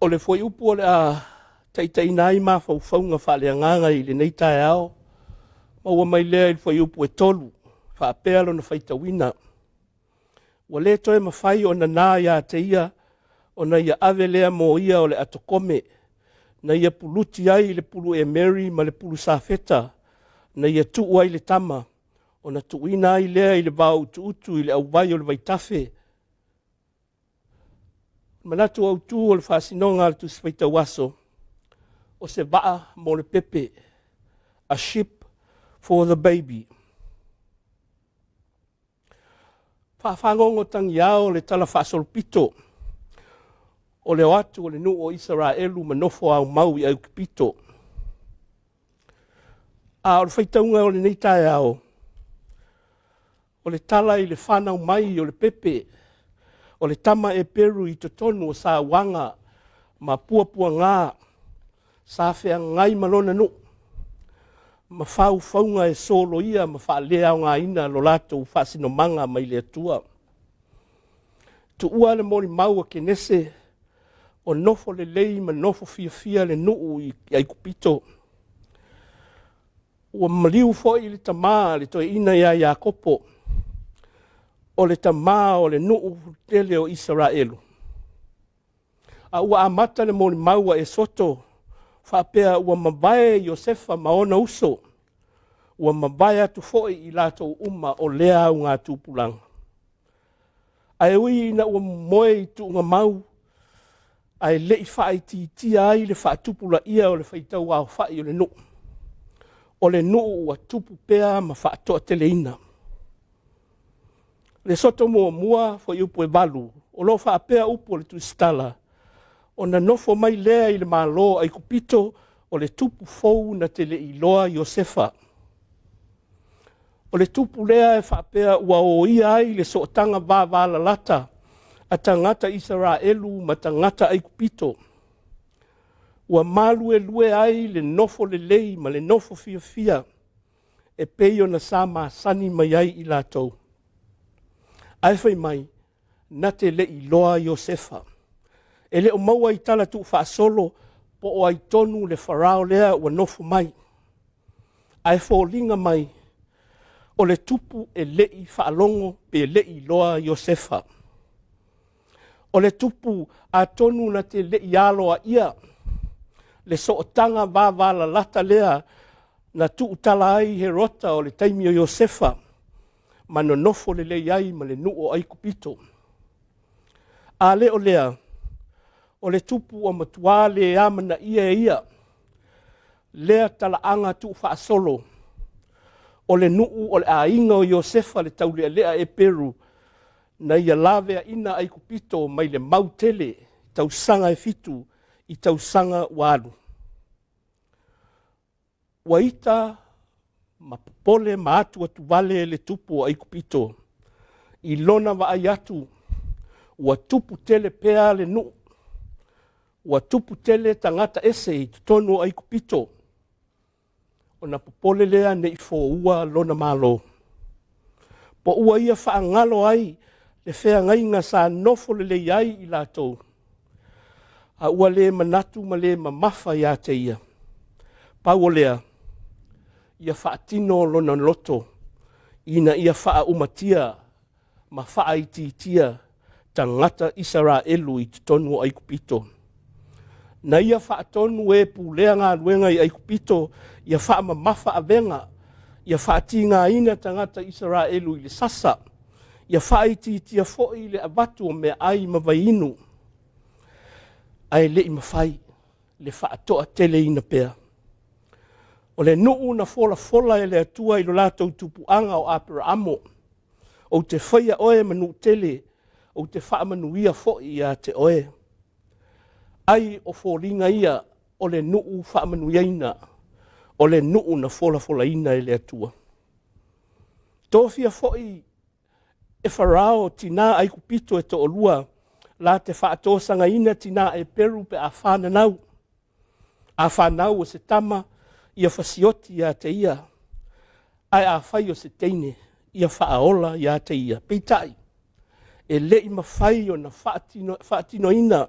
O le fuaiupu o le a taitaiina ai mafaufauga faaleagaga i lenei taeao, maua mai lea i le fuaiupu e 3, faapea lona faitauina. Ua le toe mafai ona na ia te ia, ona ia ave lea moia o le atokome, na ia puluti ai i le pulu emeri ma le pulu safeta, na ia tuu ai le tama, ona tuuina ai lea i le vaoutuutu i le auvai o le vaitafe. Manatu autu o le faasinoga a le Tusi Faitau Aso, o se vaa mo le pepe, a ship for the baby. Faafagogo tagiao le tala faasolopito o le o atu o le nuu o Isaraelu ma nofo aumau i Aikupito. A o le faitauga o lenei taeao, o le tala i le fanau mai o le pepe o le tama Eperu i totonu o sauaga ma puapuaga sa feagai ma lona nuu ma faufauga e soloia ma faaleaogaina lo latou faasinomaga mai le Atua. Tuua le molimau a Kenese o nofo lelei ma nofo fiafia le nuu i Aikupito. Ua maliu foi le tama a le toeaina ia Iakopo, o le tama o le nuu tele o Isaraelu. A ua amata le molimau a Esoto faapea ua mavae Iosefa ma ona uso, ua mavae atu foi i latou uma o lea augatupulaga. Ae ui ina ua momoe i tuugamau, ae le i faaitiitia ai le faatupulaia o le faitau aofai o le nuu. O le nuu ua tupu pea ma faatoateleina. O le Esoto muamua, fuaiupu e 8, o lo o faapea upu o le Tusitala, ona nofo mai lea i le Malo o Aikupito o le tupu fou na te le i iloa Iosefa. O le tupu lea e faapea ua oia ai le sootaga vavalalata a tagata Isaraelu ma tagata Aikupito. Ua maluelue ai le nofo lelei ma le nofo fiafia e pei ona sa masani mai ai i latou. Ae fai mai, na te le i iloa Iosefa. E le o maua i tala tuufaasolo po o ai tonu le Farao lea ua nofo mai. Ae foliga mai o le tupu e le i faalogo pe le i iloa Iosefa. O le tupu atonu na te le i aloaia le sootaga vavalalata lea na tuutala ai Herota o le taimi o Iosefa ma nonofo lelei ai ma le nuu o Aikupito. A le o lea, o le tupu ua matua le amanaia e ia lea talaaga tuufaasolo o le nuu o le aiga o Iosefa le taulealea Eperu na ia laveaina Aikupito mai le mau tele tausaga e 7 i tausaga ua alu. Ua ita ma popole ma atuatuvale le tupu o Aikupito i lona vaai atu ua tupu tele pea le nuu, ua tupu tele tagata ese i totonu o Aikupito, ona popole lea ne i foua lona Malo. Po ua ia faagalo ai le feagaiga sa nofo lelei ai i latou, a ua le manatu ma le mamafa ia te ia. Pau o lea, ia faatino lona loto ina ia faaumatia ma faaitiitia tagata Isaraelu i totonu o Aikupito. Na ia faatonu e pulea galuega i Aikupito ia faamamafa avega, ia faatigaina tagata Isaraelu i le sasa, ia faaitiitia foi le avatu o meaai ma vaiinu, ae le i mafai le faatoateleina pea. O le nuu na folafola e le Atua i lo latou tupuaga o Aperaamo, ou te faia oe ma nuu tele, ou te faamanuia foi ia te oe. Ai o foliga ia o le nuu faamanuiaina, o le nuu na folafolaina e le Atua. Tofia foi e Farao tinā Aikupito e toalua la te faatosagaina tinā Eperu pe a fananau. A fanau o se tama, ia fasioti ia te ia, ae afai o se teine, ia faaola ia te ia. Peitai, e le i mafai ona faatinoina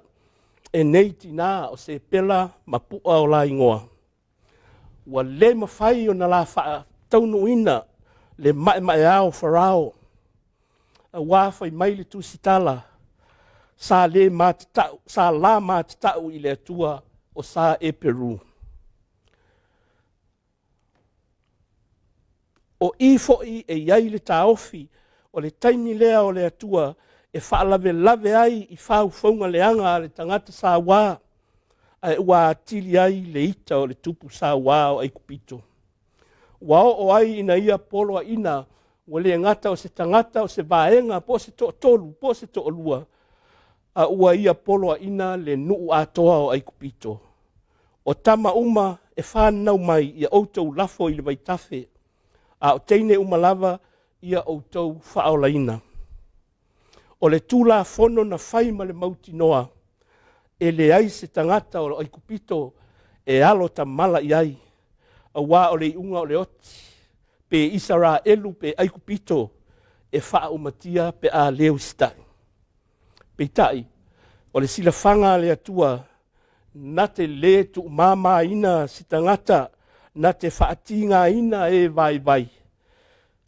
E nei tinā o Sepela ma Pu'a o la igoa. Ua le mafai ona la faataunuuina le maemaea o Farao, auā fai mai le tusitala, sa le matatau, sa la matatau i le Atua o sa Eperu. O i foi e i ai le taofi o le taimi lea o le Atua e faalavelave ai i faufauga leaga a le tagata sauā, ae ua atili ai le ita o le tupu sauā o Aikupito. Ua oo ai ina ia poloaiina ua le gata o se tagata o se vaega po o se toatolu po o se toalua, a ua ia poloaiina le nuu atoa o Aikupito. O tama uma e fanau mai ia outou lafo i le vaitafe, a o teine uma lava ia outou faaolaina. O le tulafono na fai ma le mautinoa, e leai se tagata o Aikupito e alo tamala i ai, auā o le iuga o le oti, pe Isaraelu pe Aikupito, e faaumatia pe a le usitai. Peitai, o le silafaga a le Atua, na te lē tuumamaina se tagata na te faatigaina e vaivai,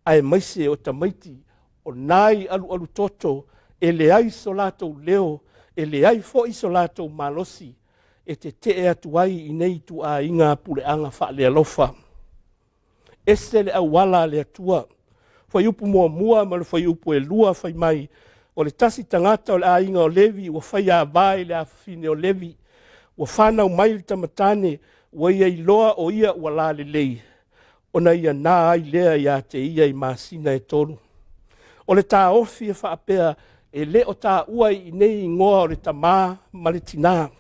aemaise o tamaiti o nai alualu toto e leai so latou leo, e leai foi so latou malosi e tetee atu ai i nei ituaiga puleaga faalealofa. Ese le auala a le Atua. Fuaiupu muamua ma le fuaiupu e 2 fai mai, o le tasi tagata o le aiga o Levi ua faia ava i le afafine o Levi, ua fanau mai le tamatane, ua ia iloa o ia ua lalelei, ona ia na ai lea ia te ia i masina e 3. O le taofi e faapea e le o taua i nei igoa o le tamā ma le tinā.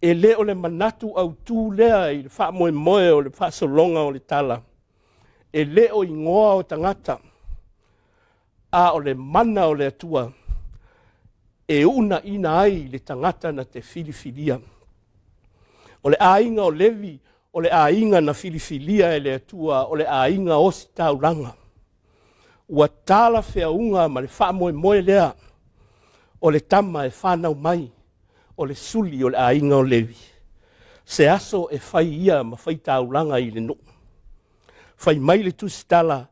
E le o le manatu autū lea i le faamoemoe o le faasologa o le tala. E le o igoa o tagata, a o le mana o le Atua e uunaina ai le tagata na te filifilia. O le aiga o Levi, o le aiga na filifilia e le Atua, o le aiga ositaulaga. Ua talafeauga ma le faamoemoe lea o le tama e fanau mai, o le suli o le aiga o Levi. Se aso e fai ia ma faitaulaga i le nuu. Fai mai le tusitala,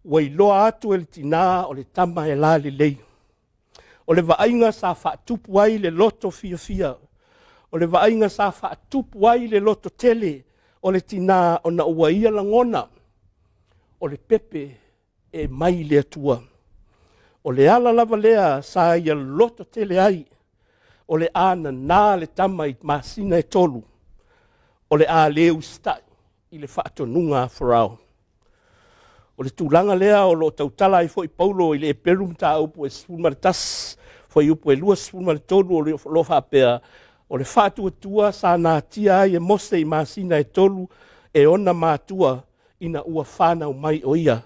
ua iloa atu e le tinā o le tama e lalelei. O le vaaiga sa faatupu ai le loto fiafia, o le vaaiga sa faatupu ai le loto tele o le tinā ona ua ia lagona o le pepe e mai le Atua. O le ala lava lea sa ia loto tele ai, o le a nanā le tama i masina e 3, o le a le usitai i le faatonuga a Farao. O le tulaga lea o lo o tautala ai foi Paulo i le Eperu mataupu e 11, fuaiupu e 23 o lo o faapea, o le faatuatua sa natia ai e Mose i masina e 3 e ona matua ina ua fanau mai o ia,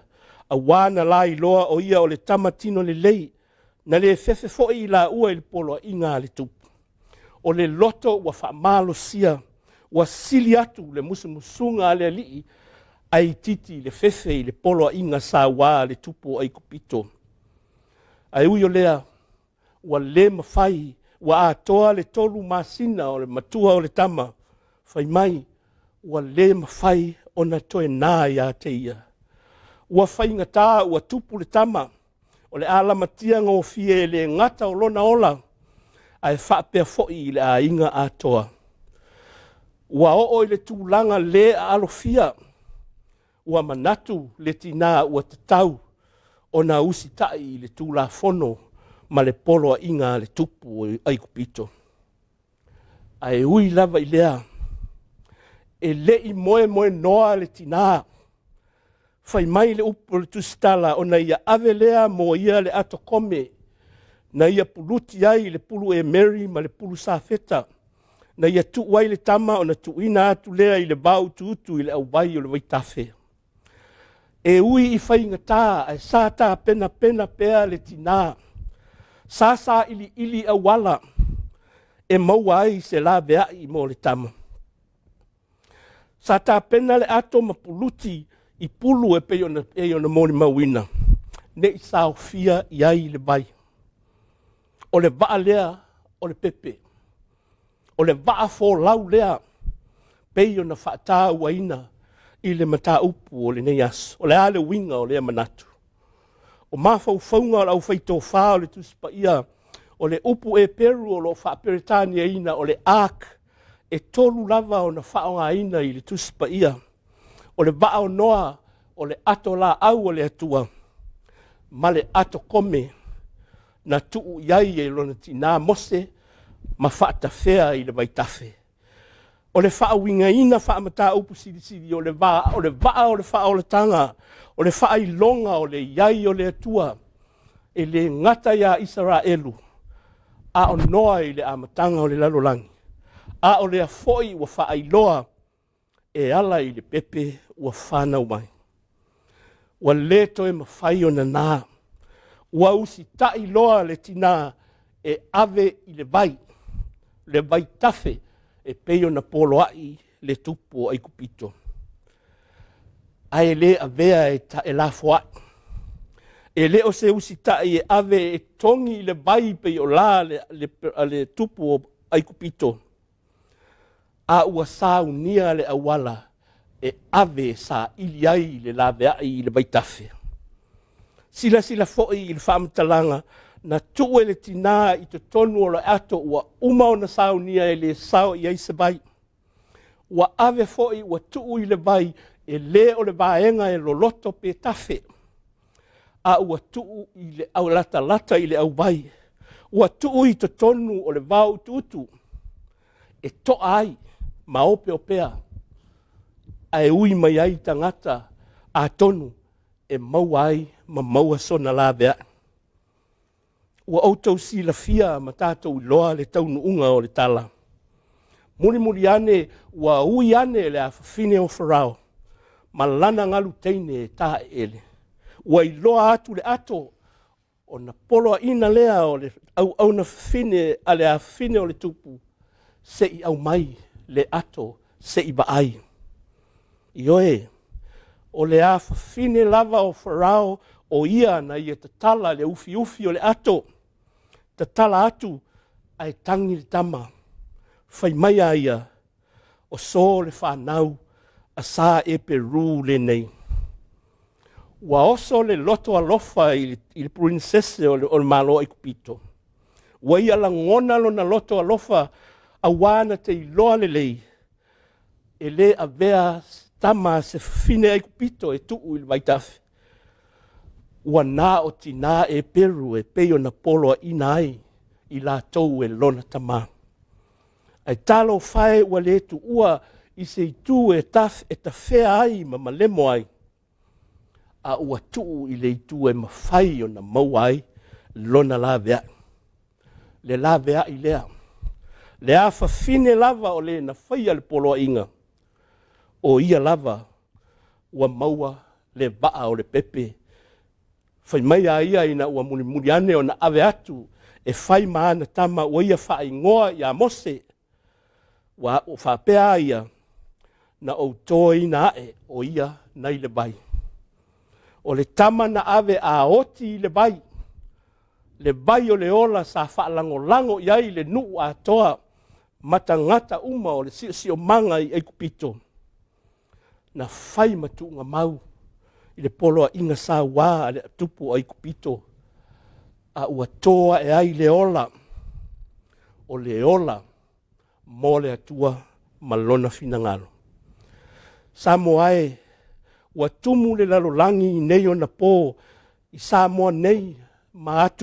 auā na lailoa o ia o le tama tino lelei, na le fefe foi i laua i le poloaiga a le tupu. O le loto ua faamalosia, ua sili atu le musumusuga a le alii, ae itiiti le fefe i le poloaiga sauā a le tupu o Aikupito. Ae ui o lea, ua le mafai, ua atoa le 3 masina o le matua o le tama, fai mai, ua le mafai ona toe na ia te ia. Ua faigata ua tupu le tama, o le a lamatia gofie e le gata o lona ola, ae faapea foi i le aiga atoa. Ua oo i le tulaga le aalofia, ua manatu le tinā ua tatau ona usitai i le tulafono ma le poloaiga a le tupu o Aikupito. Ae ui lava i lea, e le i moemoenoa le tinā. Fai mai le upu o le tusitala ona ia ave lea mo ia le ato kome, na ia puluti ai le pulu emeri ma le pulu safeta, na ia tuu ai le tama ona tuuina atu lea i le vao utuutu i le auvai o le vaitafe. E ui i faigata, ae sa tapenapena pea le tinā. Sa sailiili auala e maua ai se laveai mo le tama. Sa tapena le ato ma puluti i pulu e pei ona molimauina, ne i saofia i ai le vai. O le vaa lea o le pepe. O le vaa folau lea pei ona faatauaina i le mataupu o lenei aso. O le a le uiga o lea manatu? O mafaufauga o le aufaitofa o le Tusi Paia, o le upu Eperu o lo o faaperetaniaina o le ark, e 3 lava ona faaaogaina i le Tusi Paia. O le vaa o Noa, o le ato laau a le Atua, ma le ato kome na tuu i ai e lona tinā Mose ma faatafea i le vaitafe. O le faauigaina faamataupu silisili o le vaa o le vaa o le faaolataga, o le faailoga o le i ai o le Atua, e le gata iā Isaraelu, a o Noa i le amataga o le lalolagi, a o lea foi ua faailoa e ala i le pepe ua fanau mai. Ua le toe mafai ona na. Ua usitai loa le tinā e ave i le vai, le vaitafe e pei ona poloai le tupu o Aikupito. Ae le avea e lafoai. E le o se usitai e ave e togi i le vai pei o la a le tupu o Aikupito, a ua saunia le auala e ave e saili ai le laveai i le vaitafe. Silasila foi i le faamatalaga na tuu e le tinā i totonu o le ato ua uma ona saunia e le sao i ai se vai. Ua ave foi ua tuu i le vai e le o le vaega e loloto pe tafe, a ua tuu i le latalata i le auvai. Ua tuu i totonu o le vaoutuutu e toa ai ma opeopea, ae ui mai ai tagata atonu e maua ai ma maua sona laveai. Ua outou silafia ma tatou iloa le taunuuga o le tala. Mulimuli ane ua ui ane le afafine o Farao ma lana galu teine e taeele. Ua iloa atu le ato ona poloaiina lea o le auauna fafine a le afafine o le tupu, se i aumai le ato se i vaai. Ioe, o le afafine lava o Farao o ia na ia tatala le ufiufi o le ato, tatala atu ae tagi le tama. Fai mai a ia, o so le fanau a Sa Eperu lenei. Ua oso le loto alofa i le purinsese o le Malo o Aikupito. Ua ia lagona lona loto alofa auā na te iloa lelei e lē avea se tama a se fafine Aikupito e tuu i le vaitafe. Ua na o tinā Eperu e pei ona poloaiina ai i latou e lona tamā. Ae talofa e ua le tuua i se itu e tafea ai ma malemo ai, a ua tuu i le itu e mafai ona maua ai lona laveai. Le laveai lea, le afafine lava o le na faia le poloaiga, o ia lava ua maua le vaa o le pepe. Fai mai a ia ina ua mulimuli ane ona ave atu e fai ma ana tama ua ia faaigoa ia Mose, ua faapea a ia, na ou toina ae o ia nai le vai. O le tama na ave a oti i le vai, le vai o le ola sa faalagolago i ai le nuu atoa ma tagata uma o le siosiomaga i Aikupito, na fai ma tuugamau i le poloaiga sauā a le tupu o Aikupito, a ua to ae ai le ola, o le ola mo le Atua ma lona finagalo. Samoa e, ua tumu le lalolagi i nei ona po i Samoa nei ma atu